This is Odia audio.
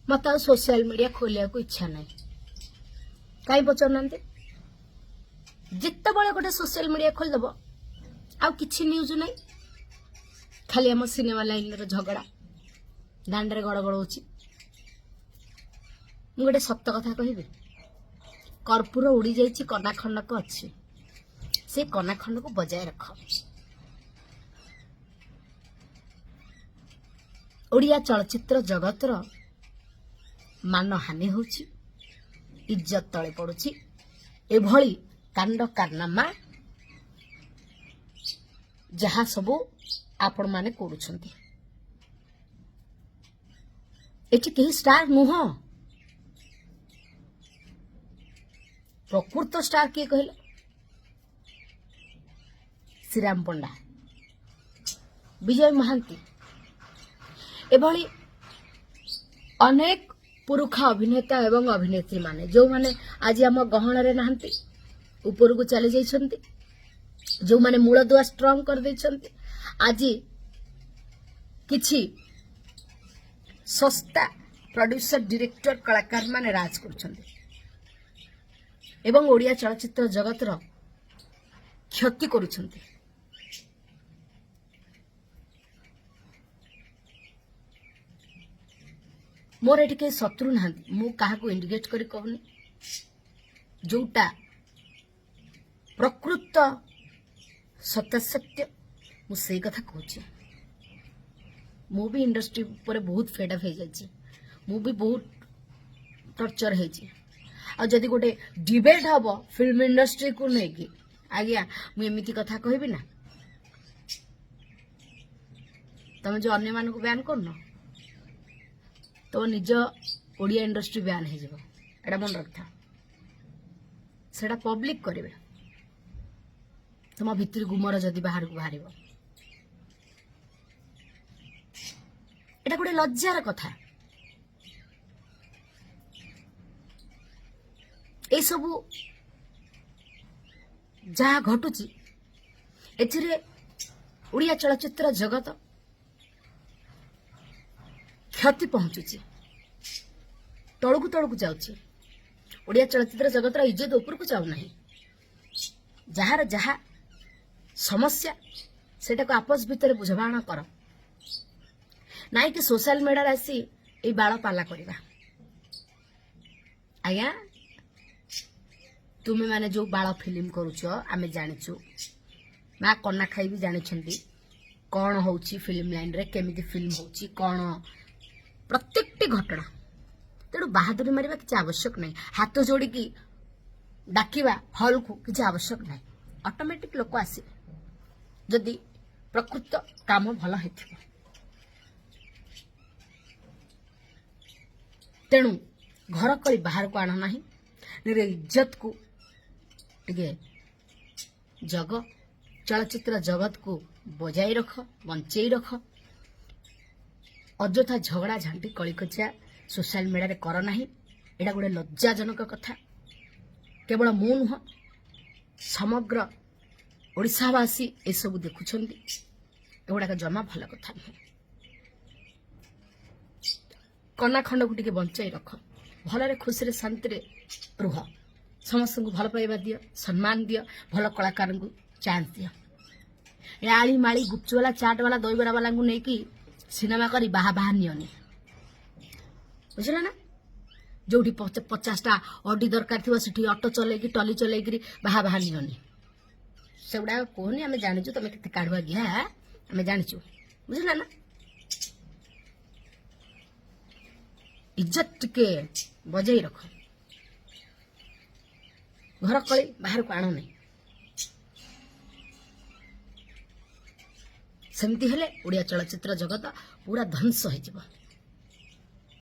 ମୋତେ ଆଉ ସୋସିଆଲ ମିଡ଼ିଆ ଖୋଲିବାକୁ ଇଚ୍ଛା ନାହିଁ। କାହିଁ ପଚାରୁନାହାନ୍ତି? ଯେତେବେଳେ ଗୋଟେ ସୋସିଆଲ ମିଡ଼ିଆ ଖୋଲିଦେବ, ଆଉ କିଛି ନ୍ୟୁଜ୍ ନାହିଁ, ଖାଲି ଆମ ସିନେମା ଲାଇନର ଝଗଡ଼ା ଦାଣ୍ଡରେ ଗଡ଼ ଗଡ଼ ହଉଛି। ମୁଁ ଗୋଟେ ସତ କଥା କହିବି, କର୍ପୂର ଉଡ଼ି ଯାଇଛି, କନା ଖଣ୍ଡକ ଅଛି। ସେ କନା ଖଣ୍ଡକୁ ବଜାୟ ରଖ। ଓଡ଼ିଆ ଚଳଚ୍ଚିତ୍ର ଜଗତର ମାନହାନି ହେଉଛି, ଇଜ୍ଜତ ତଳେ ପଡୁଛି ଏଭଳି କାଣ୍ଡ କାରନାମା ଯାହା ସବୁ ଆପଣମାନେ କରୁଛନ୍ତି। ଏଠି କେହି ଷ୍ଟାର ନୁହଁ। ପ୍ରକୃତ ଷ୍ଟାର କିଏ କହିଲେ? ଶ୍ରୀରାମ ପଣ୍ଡା, ବିଜୟ ମହାନ୍ତି, ଏଭଳି ଅନେକ ପୁରୁଖା ଅଭିନେତା ଏବଂ ଅଭିନେତ୍ରୀମାନେ, ଯେଉଁମାନେ ଆଜି ଆମ ଗହଣରେ ନାହାନ୍ତି, ଉପରକୁ ଚାଲି ଯାଇଛନ୍ତି, ଯେଉଁମାନେ ମୂଳଦୁଆ ଷ୍ଟ୍ରଙ୍ଗ କରିଦେଇଛନ୍ତି। ଆଜି କିଛି ଶସ୍ତା ପ୍ରଡ୍ୟୁସର, ଡିରେକ୍ଟର, କଳାକାରମାନେ ରାଜ କରୁଛନ୍ତି ଏବଂ ଓଡ଼ିଆ ଚଳଚ୍ଚିତ୍ର ଜଗତର କ୍ଷତି କରୁଛନ୍ତି। ମୋର ଏଠି କେହି ଶତ୍ରୁ ନାହାନ୍ତି। ମୁଁ କାହାକୁ ଇଣ୍ଡିକେଟ୍ କରି କହୁନି। ଯୋଉଟା ପ୍ରକୃତ ସତ୍ୟାସତ୍ୟ, ମୁଁ ସେଇ କଥା କହୁଛି। ମୁଁ ବି ଇଣ୍ଡଷ୍ଟ୍ରି ଉପରେ ବହୁତ ଫେଡ୍ ଅପ୍ ହେଇଯାଇଛି। ମୁଁ ବି ବହୁତ ଟର୍ଚର ହେଇଛି। ଆଉ ଯଦି ଗୋଟେ ଡିବେଟ୍ ହବ ଫିଲ୍ମ ଇଣ୍ଡଷ୍ଟ୍ରିକୁ ନେଇକି, ଆଜ୍ଞା, ମୁଁ ଏମିତି କଥା କହିବି ନା? ତମେ ଯୋଉ ଅନ୍ୟମାନଙ୍କୁ ବ୍ୟାନ୍ କରୁନ, ତମ ନିଜ ଓଡ଼ିଆ ଇଣ୍ଡଷ୍ଟ୍ରି ବ୍ୟାନ୍ ହେଇଯିବ, ଏଇଟା ମନେ ରଖିଥା। ସେଟା ପବ୍ଲିକ କରିବେ। ତମ ଭିତରୁ ଗୁମର ଯଦି ବାହାରକୁ ବାହାରିବ, ଏଇଟା ଗୋଟେ ଲଜ୍ଜାର କଥା। ଏସବୁ ଯାହା ଘଟୁଛି, ଏଥିରେ ଓଡ଼ିଆ ଚଳଚ୍ଚିତ୍ର ଜଗତ କ୍ଷତି ପହଞ୍ଚୁଛି, ତଳକୁ ତଳକୁ ଯାଉଛି। ଓଡ଼ିଆ ଚଳଚ୍ଚିତ୍ର ଜଗତର ଇଜ୍ଜତ ଉପରକୁ ଯାଉନାହିଁ। ଯାହାର ଯାହା ସମସ୍ୟା, ସେଟାକୁ ଆପସ ଭିତରେ ବୁଝାମଣା କର, ନାଇଁ କି ସୋସିଆଲ ମିଡ଼ିଆରେ ଆସି ଏଇ ବାଳ ପାଲା କରିବା। ଆଜ୍ଞା, ତୁମେ ମାନେ ଯୋଉ ବାଳ ଫିଲ୍ମ କରୁଛ, ଆମେ ଜାଣିଛୁ। ମା କନା ଖାଇ ବି ଜାଣିଛନ୍ତି କ'ଣ ହଉଛି ଫିଲ୍ମ ଲାଇନରେ, କେମିତି ଫିଲ୍ମ ହଉଛି, କ'ଣ ପ୍ରତ୍ୟେକଟି ଘଟଣା। ତେଣୁ ବାହାଦୁରୀ ମାରିବା କିଛି ଆବଶ୍ୟକ ନାହିଁ। ହାତ ଯୋଡ଼ିକି ଡାକିବା ହଲ୍କୁ କିଛି ଆବଶ୍ୟକ ନାହିଁ। ଅଟୋମେଟିକ ଲୋକ ଆସିବେ ଯଦି ପ୍ରକୃତ କାମ ଭଲ ହେଇଥିବ। ତେଣୁ ଘର କଳି ବାହାରକୁ ଆଣ ନାହିଁ। ନିଜ ଇଜ୍ଜତକୁ ଟିକେ ଜଗ, ଚଳଚ୍ଚିତ୍ର ଜଗତକୁ ବଜାଇ ରଖ, ବଞ୍ଚେଇ ରଖ। ଅଯଥା ଝଗଡ଼ା ଝାଣ୍ଟି କଳିକଚିଆ ସୋସିଆଲ ମିଡ଼ିଆରେ କର ନାହିଁ। ଏଇଟା ଗୋଟେ ଲଜ୍ଜାଜନକ କଥା। କେବଳ ମୁଁ ନୁହଁ, ସମଗ୍ର ଓଡ଼ିଶାବାସୀ ଏସବୁ ଦେଖୁଛନ୍ତି। ଏଗୁଡ଼ାକ ଜମା ଭଲ କଥା ନୁହେଁ। କନାଖଣ୍ଡକୁ ଟିକେ ବଞ୍ଚାଇ ରଖ। ଭଲରେ, ଖୁସିରେ, ଶାନ୍ତିରେ ରୁହ। ସମସ୍ତଙ୍କୁ ଭଲ ପାଇବା ଦିଅ, ସମ୍ମାନ ଦିଅ, ଭଲ କଳାକାରଙ୍କୁ ଚାନ୍ସ ଦିଅ। ଏ ଆଳି ମାଳି ଗୁପଚୁବାଲା, ଚାଟ୍ ବାଲା, ଦହିବରା ବାଲାଙ୍କୁ ନେଇକି ସିନେମା କରି ବାହା ବାହା ନିଅନି, ବୁଝିଲ ନା? ଯୋଉଠି 50ଟା ଅଡି ଦରକାର ଥିବ, ସେଠି ଅଟୋ ଚଲେଇକି, ଟଲି ଚଲେଇକିରି ବାହା ବାହା ନିଅନି। ସେଗୁଡ଼ାକ କୁହନି। ଆମେ ଜାଣିଛୁ ତମେ କେତେ କାଢୁଆ ଘିଆ, ଆମେ ଜାଣିଛୁ, ବୁଝିଲ ନା? ଇଜ୍ଜତ ଟିକେ ବଜେଇ ରଖ। ଘର କଳି ବାହାରକୁ ଆଣନି। ସେମିତି ହେଲେ ଓଡ଼ିଆ ଚଳଚ୍ଚିତ୍ର ଜଗତ ପୁରା ଧ୍ୱଂସ ହେଇଯିବ।